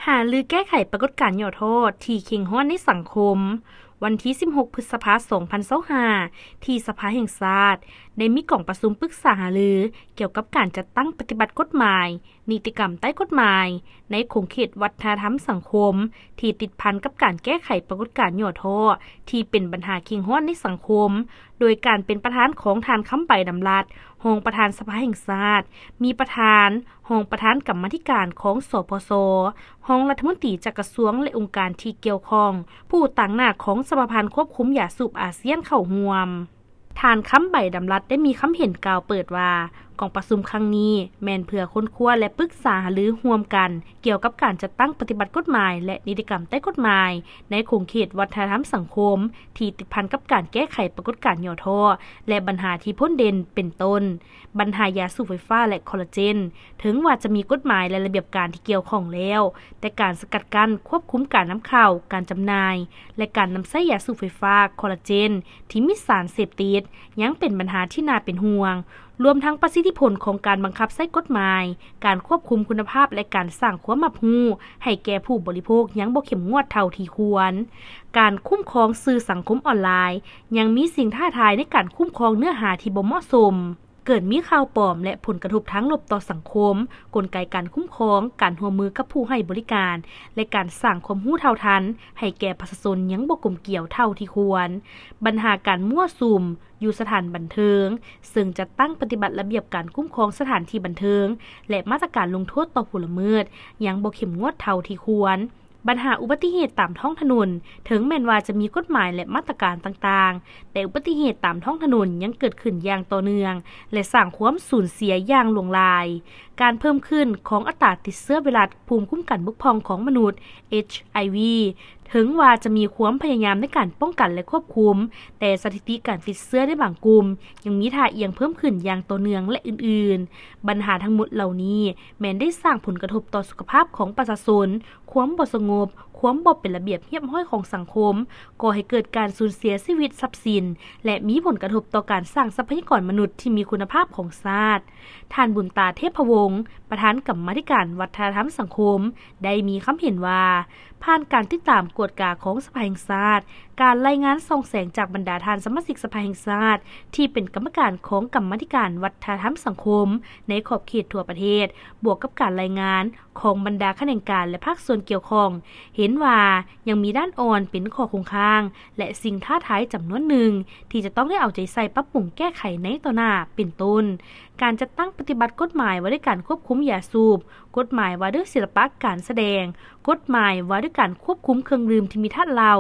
ຫາລືແກ້ໄຂປາກົດການຫຍໍ້ທໍ້ທີ່ເຄັ່ງຮ້ອນໃນສັງຄົມ. ວັນທີສິບຫົກ ພຶດສະພາ ສອງພັນຊາວຫ້າ ທີ່ສະພາແຫ່ງຊາດ ໄດ້ມີກອງປະຊຸມປຶກສາຫາລືກ່ຽວກັບການຈັດຕັ້ງປະຕິບັດກົດໝາຍ, ນິຕິກຳໃຕ້ກົດໝາຍ ໃນຂົງເຂດວັດທະນະທຳສັງຄົມ ທີ່ຕິດພັນກັບການແກ້ໄຂປາກົດການຫຍໍ້ທໍ້ທີ່ເປັນບັນຫາເຄັ່ງຮ້ອນໃນສັງຄົມ, ໂດຍການເປັນປະທານຂອງທ່ານ ຄຳໃບ ດຳລັດ ຮອງປະທານສະພາແຫ່ງຊາດ, ມີປະທານ, ຮອງປະທານກຳມາທິການຂອງ ສພຊ, ຮອງລັດຖະມົນຕີຈາກກະຊວງ ແລະ ອົງການທີ່ກ່ຽວຂ້ອງ, ຜູ້ຕາງໜ້າຂອງສະຫະພັນຄວບຄຸມຢາສູບອາຊຽນເຂົ້າຮ່ວມ. ທ່ານ ຄຳໃບ ດຳລັດ ໄດ້ມີຄຳເຫັນກ່າວເປີດວ່າ, ກອງປະຊຸມຄັ້ງນີ້ແມ່ນເພື່ອຄົ້ນຄວ້າ ແລະ ປຶກສາຫາລືຮ່ວມກັນ ກ່ຽວກັບການຈັດຕັ້ງປະຕິບັດກົດໝາຍ ແລະ ນິຕິກຳໃຕ້ກົດໝາຍ ໃນຂົງເຂດວັດທະນະທຳສັງຄົມ ທີ່ຕິດພັນກັບການແກ້ໄຂປາກົດການຫຍໍ້ທໍ້ ແລະ ບັນຫາທີ່ພົ້ນເດັ່ນ ເປັນຕົ້ນ ບັນຫາຢາສູບໄຟຟ້າ ແລະ ຄໍລາເຈນ. ເຖິງວ່າຈະມີກົດໝາຍ ແລະ ລະບຽບການທີ່ກ່ຽວຂ້ອງແລ້ວ, ແຕ່ການສະກັດກັ້ນ, ຄວບຄຸມການນຳເຂົ້າ, ການຈຳໜ່າຍ ແລະ ການນຳໃຊ້ຢາສູບໄຟຟ້າ, ຄໍລາເຈນ ທີ່ມີສານເສບຕິດ ຍັງເປັນບັນຫາທີ່ໜ້າເປັນຫ່ວງ, ລວມທັງປະສິດທິຜົນຂອງການບັງຄັບໃຊ້ກົດໝາຍ, ການຄວບຄຸມຄຸນນະພາບ ແລະ ການສ້າງຄວາມຮັບຮູ້ໃຫ້ແກ່ຜູ້ບໍລິໂພກຍັງບໍ່ເຂັ້ມງວດເທົ່າທີ່ຄວນ. ການຄຸ້ມຄອງສື່ສັງຄົມອອນລາຍ ຍັງມີສິ່ງທ້າທາຍໃນການຄຸ້ມຄອງເນື້ອຫາທີ່ບໍ່ເໝາະສົມ, ເກີດມີຂ່າວປອມ ແລະ ຜົນກະທົບທາງລົບຕໍ່ສັງຄົມ, ກົນໄກການຄຸ້ມຄອງ, ການຮ່ວມມືກັບຜູ້ໃຫ້ບໍລິການ ແລະ ການສ້າງຄວາມຮູ້ເທົ່າທັນໃຫ້ແກ່ປະຊາຊົນຍັງບໍ່ກົມກຽວເທົ່າທີ່ຄວນ. ບັນຫາການມົ້ວສຸມຢູ່ສະຖານບັນເທີງ, ເຊິ່ງຈັດຕັ້ງປະຕິບັດລະບຽບການຄຸ້ມຄອງສະຖານທີ່ບັນເທີງ ແລະ ມາດຕະການລົງໂທດຕໍ່ຜູ້ລະເມີດ ຍັງບໍ່ເຂັ້ມງວດເທົ່າທີ່ຄວນ. ບັນຫາອຸບັດຕິເຫດຕາມທ້ອງຖະໜົນ, ເຖິງແມ່ນວ່າຈະມີກົດໝາຍ ແລະ ມາດຕະການຕ່າງໆ, ແຕ່ອຸບັດຕິເຫດຕາມທ້ອງຖະໜົນຍັງເກີດຂຶ້ນຢ່າງຕໍ່ເນື່ອງ ແລະ ສ້າງຄວາມສູນເສຍຢ່າງຫຼວງຫຼາຍ. ການເພີ່ມຂຶ້ນຂອງອັດຕາຕິດເຊື້ອໄວຣັສພູມຄຸ້ມກັນບົກຜ່ອງຂອງມະນຸດ ເອັດໄອວີ ເຖິງວ່າຈະມີຄວາມພະຍາຍາມໃນການປ້ອງກັນ ແລະ ຄວບຄຸມ, ແຕ່ສະຖິຕິການຕິດເຊື້ອໃນບາງກຸ່ມຍັງມີທ່າອ່ຽງເພີ່ມຂຶ້ນຢ່າງຕໍ່ເນື່ອງ ແລະ ອື່ນໆ. ບັນຫາທັງໝົດເຫຼົ່ານີ້ແມ່ນໄດ້ສ້າງຜົນກະທົບຕໍ່ສຸຂະພາບຂອງປະຊາຊົນ, ຄວາມບໍ່ສະຫງົບ, ຄວາມບໍ່ເປັນລະບຽບຮຽບຮ້ອຍຂອງສັງຄົມ, ກໍ່ໃຫ້ເກີດການສູນເສຍຊີວິດຊັບສິນ ແລະ ມີຜົນກະທົບຕໍ່ການສ້າງຊັບພະຍາກອນມະນຸດທີ່ມີຄຸນນະພາບຂອງຊາດ. ທ່ານ ບຸນຕາ ເທບພະວົງ ປະທານກຳມາທິການວັດທະນະທຳສັງຄົມ ໄດ້ມີຄຳເຫັນວ່າ, ຜ່ານການຕິດຕາມກວດກາຂອງສະພາແຫ່ງຊາດ, ການລາຍງານສ່ອງແສງຈາກບັນດາທ່ານສະມາຊິກສະພາແຫ່ງຊາດ ທີ່ເປັນກຳມະການຂອງກຳມາທິການວັດທະນະທຳສັງຄົມ ໃນຂອບເຂດທົ່ວປະເທດ, ບວກກັບການລາຍງານຂອງບັນດາຂະແໜງການ ແລະ ພາກສ່ວນກ່ຽວຂ້ອງ, ເຫັນວ່າຍັງມີດ້ານອ່ອນເປັນຂໍ້ຄົງຄ້າງ ແລະ ສິ່ງທ້າທາຍຈຳນວນໜຶ່ງ ທີ່ຈະຕ້ອງໄດ້ເອົາໃຈໃສ່ປັບປຸງແກ້ໄຂໃນຕໍ່ໜ້າ ເປັນຕົ້ນ ການຈັດຕັ້ງປະຕິບັດກົດໝາຍວ່າດ້ວຍການຄວບຄຸມຢາສູບ, ກົດໝາຍວ່າດ້ວຍສິລະປະການສະແດງ, ກົດໝາຍວ່າດ້ວຍການຄວບຄຸມເຄື່ອງດື່ມທີ່ມີທາດເຫຼົ້າ,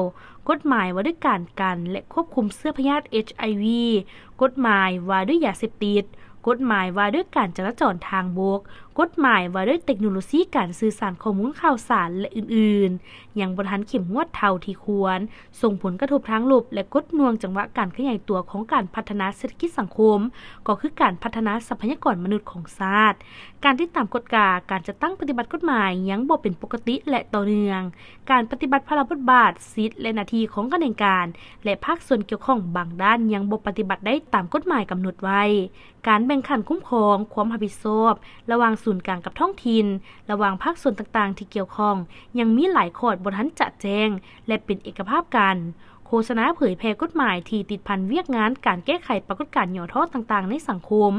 ກົດໝາຍວ່າດ້ວຍການກັນ ແລະ ຄວບຄຸມເຊື້ອພະຍາດ ເອັດໄອວີ, ກົດໝາຍວ່າດ້ວຍຢາເສບຕິດ, ກົດໝາຍວ່າດ້ວຍການຈະລາຈອນທາງບົກ, ກົດໝາຍວ່າດ້ວຍເຕັກໂນໂລຊີການສື່ສານຂໍ້ມູນຂ່າວສານ ແລະ ອື່ນໆ ຍັງບໍ່ທັນເຂັ້ມງວດເທົ່າທີ່ຄວນ, ສົ່ງຜົນກະທົບທາງລົບ ແລະ ກົດໜ່ວງຈັງຫວະການຂະຫຍາຍຕົວຂອງການພັດທະນາເສດຖະກິດສັງຄົມ, ກໍຄືການພັດທະນາຊັບພະຍາກອນມະນຸດຂອງຊາດ. ການຕິດຕາມກວດກາການຈັດຕັ້ງປະຕິບັດກົດໝາຍຍັງບໍ່ເປັນປົກກະຕິ ແລະ ຕໍ່ເນື່ອງ. ການປະຕິບັດພາລະບົດບາດ, ສິດ ແລະ ໜ້າທີ່ຂອງຂະແໜງການ ແລະ ພາກສ່ວນກ່ຽວຂ້ອງບາງດ້ານຍັງບໍ່ປະຕິບັດໄດ້ຕາມກົດໝາຍກຳນົດໄວ້. ການແບ່ງຂັ້ນຄຸ້ມຄອງຄວາມຮັບຜິດຊອບລະຫວ່າງສູນກາງກັບທ້ອງຖິ່ນ, ລະຫວ່າງພາກສ່ວນຕ່າງໆທີ່ກ່ຽວຂ້ອງ ຍັງມີຫຼາຍຂອດບໍ່ທັນຈະແຈ້ງ ແລະ ເປັນເອກະພາບກັນ. ໂຄສະນາເຜີຍແຜ່ກົດໝາຍທີ່ຕິດພັນວຽກງານການແກ້ໄຂປາກົດການຫຍໍ້ທໍ້ຕ່າງໆໃນສັງຄົມ,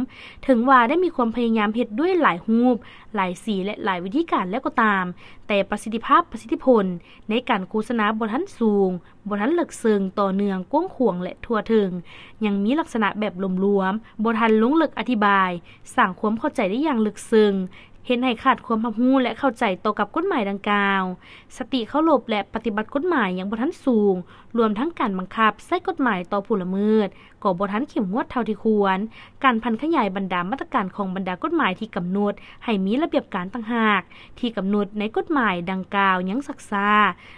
ເຖິງວ່າໄດ້ມີຄວາມພະຍາຍາມເຮັດດ້ວຍຫຼາຍຮູບ, ຫຼາຍສີ ແລະ ຫຼາຍວິທີການແລ້ວກໍຕາມ, ແຕ່ປະສິດທິພາບ, ປະສິດທິຜົນໃນການໂຄສະນາບໍ່ທັນສູງ, ບໍ່ທັນເລິກເຊິ່ງ, ຕໍ່ເນື່ອງ, ກວ້າງຂວາງ ແລະ ທົ່ວເຖິງ, ຍັງມີລັກສະນະແບບລວມໆ, ບໍ່ທັນລົງເລິກອະທິບາຍ, ສ້າງຄວາມເຂົ້າໃຈໄດ້ຢ່າງເລິກເຊິ່ງ, ເຮັດໃຫ້ຂາດຄວາມຮັບຮູ້ ແລະ ເຂົ້າໃຈຕໍ່ກັບກົດໝາຍດັ່ງກ່າວ. ສະຕິເຄົາລົບ ແລະ ປະຕິບັດກົດໝາຍຍັງບໍ່ທັນສູງ, ລວມທັງການບັງຄັບໃຊ້ກົດໝາຍຕໍ່ຜູ້ລະເມີດ ກໍບໍ່ທັນເຂັ້ມງວດເທົ່າທີ່ຄວນ. ການຜັນຂະຫຍາຍບັນດາມາດຕະການຂອງບັນດາກົດໝາຍທີ່ກຳນົດໃຫ້ມີລະບຽບການຕ່າງຫາກ ທີ່ກຳນົດໃນກົດໝາຍດັ່ງກ່າວຍັງຊັກຊ້າ,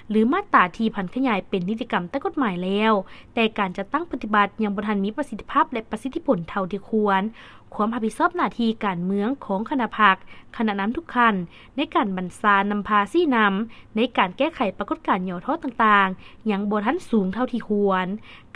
ຫຼື ມາດຕາທີ່ຜັນຂະຫຍາຍເປັນນິຕິກຳໃຕ້ກົດໝາຍແລ້ວ, ແຕ່ການຈັດຕັ້ງປະຕິບັດຍັງບໍ່ທັນມີປະສິດທິພາບ ແລະ ປະສິດທິຜົນເທົ່າທີ່ຄວນ. ຄວາມຮັບຜິດຊອບໜ້າທີ່ການເມືອງຂອງຄະນະພັກ, ຄະນະນຳທຸກຂັ້ນ ໃນການບັນຊານຳພາຊີ້ນຳໃນການແກ້ໄຂປາກົດການຫຍໍ້ທໍ້ຕ່າງໆ ຍັງບໍ່ທັນສູງເທົ່າທີ່ຄວນ.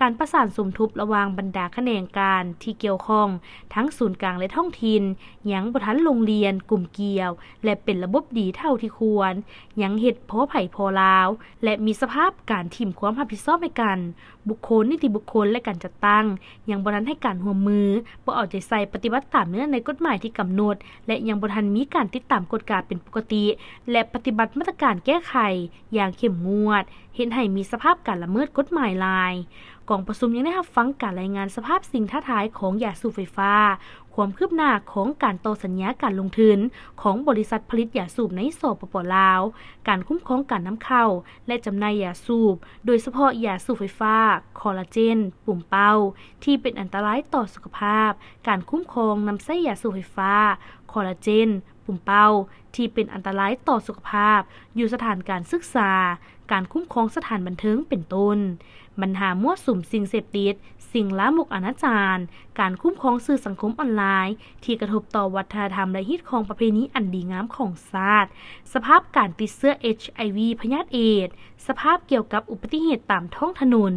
ການປະສານສົມທົບລະຫວ່າງບັນດາຂະແໜງການທີ່ກ່ຽວຂ້ອງ ທັງສູນກາງ ແລະ ທ້ອງຖິ່ນ ຍັງບໍ່ທັນລົງລຽນ, ກົມກຽວ ແລະ ເປັນລະບົບດີເທົ່າທີ່ຄວນ, ຍັງເຮັດພໍໃຜພໍລາວ ແລະ ມີສະພາບການຖິ້ມຄວາມຮັບຜິດຊອບໃຫ້ກັນ, ບຸກຄົນ, ນິຕິບຸກຄົນ ແລະ ການຈັດຕັ້ງ ຍັງບໍ່ທັນໃຫ້ການຮ່ວມມື, ບໍ່ເອົາໃຈໃສ່ປະຕິບັດຕາມເນື້ອໃນກົດໝາຍທີ່ກຳນົດ ແລະ ຍັງບໍ່ທັນມີການຕິດຕາມກວດກາເປັນປົກກະຕິ ແລະ ປະຕິບັດມາດຕະການແກ້ໄຂຢ່າງເຂັ້ມງວດ, ເຮັດໃຫ້ມີສະພາບການລະເມີດກົດໝາຍຫຼາຍ. ກອງປະຊຸມຍັງໄດ້ຮັບຟັງການລາຍງານສະພາບສິ່ງທ້າທາຍຂອງຢາສູບໄຟຟ້າ, ຄວາມຄືບໜ້າຂອງການຕໍ່ສັນຍາການລົງທຶນຂອງບໍລິສັດຜະລິດຢາສູບໃນ ສປປ ລາວ, ການຄຸ້ມຄອງການນຳເຂົ້າ ແລະ ຈຳໜ່າຍຢາສູບ, ໂດຍສະເພາະຢາສູບໄຟຟ້າ, ຄໍລາເຈນ, ປູມເປົ້າ ທີ່ເປັນອັນຕະລາຍຕໍ່ສຸຂະພາບ, ການຄຸ້ມຄອງນຳໃຊ້ຢາສູບໄຟຟ້າ, ຄໍລາເຈນ, ປູມເປົ້າ ທີ່ເປັນອັນຕະລາຍຕໍ່ສຸຂະພາບ ຢູ່ສະຖານການສຶກສາ, ການຄຸ້ມຄອງສະຖານບັນເທີງ ເປັນຕົ້ນ. ບັນຫາມົ້ວສຸມສິ່ງເສບຕິດ, ສິ່ງລາມົກອະນາຈານ, ການຄຸ້ມຄອງສື່ສັງຄົມອອນລາຍ ທີ່ກະທົບຕໍ່ວັດທະນະທຳ ແລະ ຮີດຄອງປະເພນີອັນດີງາມຂອງຊາດ, ສະພາບການຕິດເຊື້ອ ເອັດໄອວີ ພະຍາດເອດ, ສະພາບກ່ຽວກັບອຸບັດຕິເຫດຕາມທ້ອງຖະໜົນ.